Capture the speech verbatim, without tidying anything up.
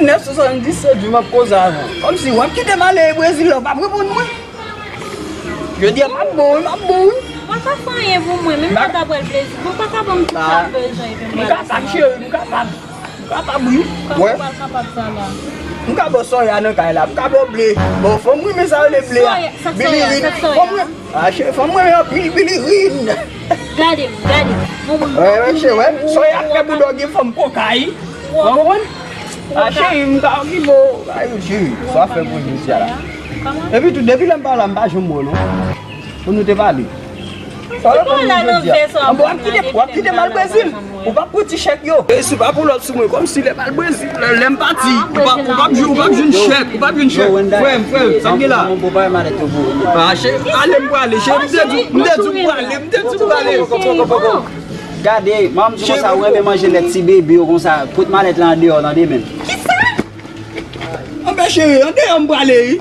Nèf swasanndisèt jou m ap koze avè w. Kòmsi w ap kite m ale Brezil la, w p ap reponn mwen. Jodi a m ap bon wi, m ap bon wi. Mwen pa fè anyen pou mwen, menm lè w ta pral Brezil, ou pa ka ban m tout sa m bezwen epi m pral ansanm avè w. M kapab, cheri, m kapab. M kapab wi. Kòman w pral kapab sa la? M ka ba w sòya nan kay la, m ka ba w ble. Bon, fanm renmen sa yo rele ble a. Bilirin. Fanm renmen, a cheri, fanm renmen anpil bilirin. Gade m, gade m. Wè, wè, cheri, wè. Sòya ap fè bouda w gen fanm koka wi. Ou konprann? A cheri, m ka okipe w. Ay, cheri, sa w ap fè pou jodi a la. Epi tou, depi lè m pa la, m pa janm wè w non. Pou nou te pale. Sa w ap fè pou jodi a. Anbo, w ap kite, w ap kite m al Brezil. Ou p ap pran ti chèk yo. E si w pa pull up sou mwen, kòmsi lè m al Brezil, lè, lè m pati, ou p ap, ou p ap jwenn, ou p ap jwenn chèk, ou p ap jwenn chèk. Frè m, frè m, sa k gen la? A, cheri, ale m prale, cheri, m te di, m te di w prale, m te di w prale. Gade, manman m di konsa, ou renmen manje lèt ti bebe yo konsa. Pot malèt la andeyò, tande, menm. Kisa? Anben, cheri, andeyò m prale, wi.